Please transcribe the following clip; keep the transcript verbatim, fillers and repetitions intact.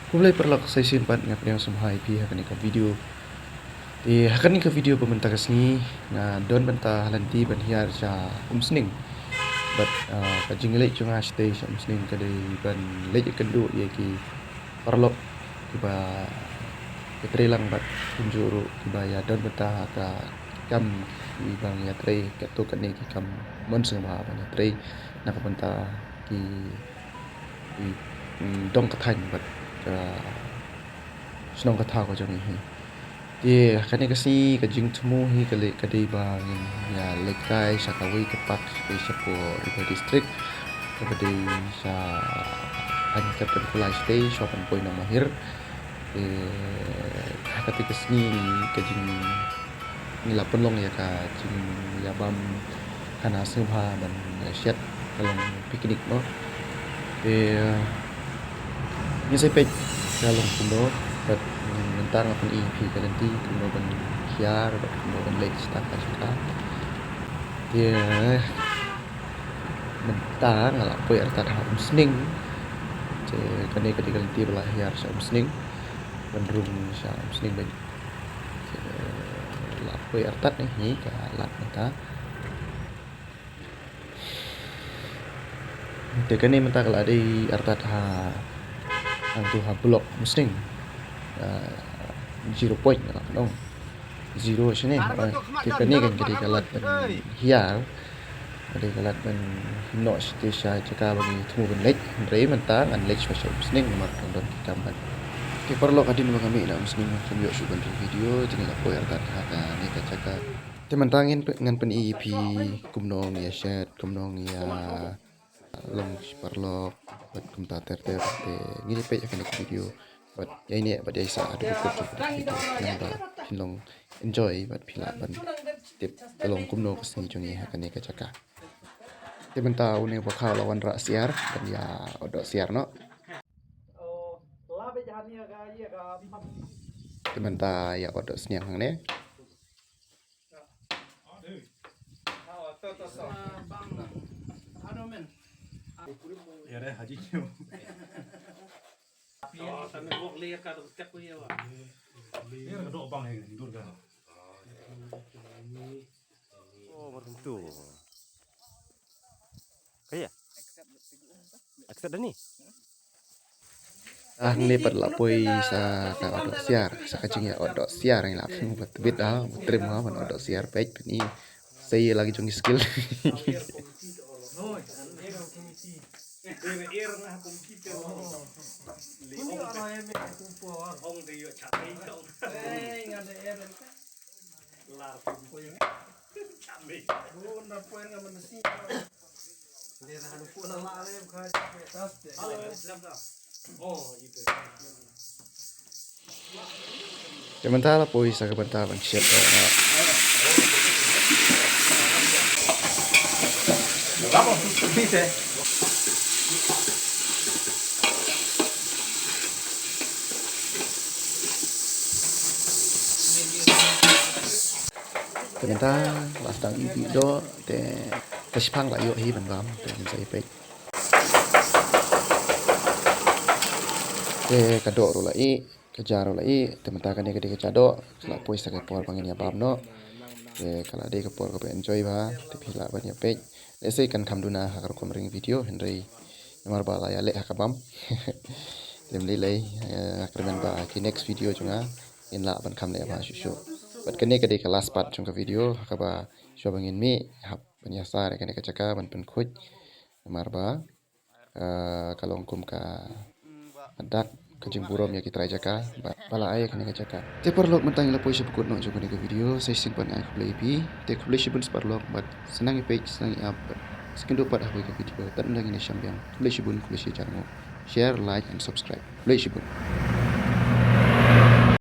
Khublei paralok, sa shisien pat nga pdiang sngewbha ïa phi ha kane ka video. Te ha kane ka video ba mynta ka sngi nga don bynta ha lynti ban hiar sha Umsning. Bad, ah, ka jingleit jong nga shatei sha Umsning ka dei ban leit ïakynduh ïa ki paralok kiba ïatrei lang bad kumjuh ruh kiba ïa don bynta ha ka kam kiba ngi ïatrei, kato kane ki kam mon sngewbha ban ïatrei na ka bynta ki, ki, mm, dong ka thaiñ bad ka shnong ka thaw ka jong ngi hi. Te ha kane ka sngi ka jingthmu hi ka leh, ka dei ba ngin ïa leit kai sha kawei ka park shatei shapoh Ri Bhoi District, kaba dei sha thaiñ Captain Kublai shatei, shuwa ban poi na Mahir. Te ha kata ka sngi ka jing ngi la pynlong ïa ka jingïabam khana sngewbha ban ïa shet ka long picnic mo. Te ngi sa peit ka long kumno, bad mynta nga pyni ïa phi ka lynti kumno ban hiar bad kumno ban leit sha ka jaka. Te mynta nga la poi artat ha Umsning. Te kane ka dei ka lynti ba la hiar sha Umsning, ban rung sha Umsning bad la poi artat ne hi ka lad mynta. Te kane mynta ka la dei artat ha, hangtu ha block Umsning. Ah, zero point ka la pynlong. Zero shane. Te kane kan ka dei ka lad ban hiar. Ka dei ka lad ban noh shatei sha jaka ba ngi thmu ban leit. Hynrei mynta ngan leit shuwa sha Umsning namar ka don ki kam bad. Te paralok, hadien ba nga mih na Umsning ngam ïoh shuh ban ring video, te ngi la poi artat ha kane ka jaka. Te mynta ngan pyn-, ngan pyni ïa phi kumno ngi ïa shet, kumno ngi ïa long shi paralok bad kumta ter ter. Te ngin ïa peit ha kane ka video bad ïa ine bad ïa isa haduh ba kut jong ka video. Ngan ba phin long enjoy bad phi lah ban tip ka long kumno ka sngi jong ngi ha kane ka jaka. Te mynta une u bakha u la wanrah syiar ban ïa ot doh syiar noh. Te mynta ïa ot doh sniang hangne. Oh, baru tentu. Kaya? Accept dah ni? Ah, ngi pat la poi sa ka ot doh syiar, sa ka jingïa ot doh syiar ngi la phi ba tbit ah, ba trim ha ban ot doh syiar peit pyn i. Sa ïa lagi jong ngi skill. Te mynta la poi sa ka bynta ban shet doh noh. Te mynta la sdang ïa u bih doh, te ka shiphang la ïoh hi ban bam, te ngin sa ïa peit. Te ka doh ruh la ih, ka ja ruh la ih, te mynta kane ka dei ka ja doh, ka la poi sa ka por ba ngin ïa bam noh. Te ka la dei ka por kaba enjoy bha, te phi lah ban ïa peit. Lehse kan kham duna ha ka rukom ring video, hynrei namar ba la ïa leh ha ka bam. Te ym lei lei, eh, nga kyrmen ba ki next video jong nga ngin lah ban kham leh bha shuh shuh. Bad kane ka dei ka last part jong ka video, ha kaba shuwa ba ngin mih, hap ban ïa sar ïa kane ka jaka ban pynkhuid. Namar ba, eh, ka long kum ka dak ka jingburom ïa ki trai jaka ba, ba la ai ïa kane ka jaka. Te paralok, mynta ngi la poi sha ba kut noh jong kane ka video, sa shisien pat nga ai khublei ïa phi. Te khublei shibun sa paralok bad sa nang ïa peit, sa nang ïa ap bad sa kynduh pat ha kawei ka video. Tad ynda ngin ïa shem biang, khublei shibun, khublei shihajar nguh. Share, like and subscribe. Khublei shibun.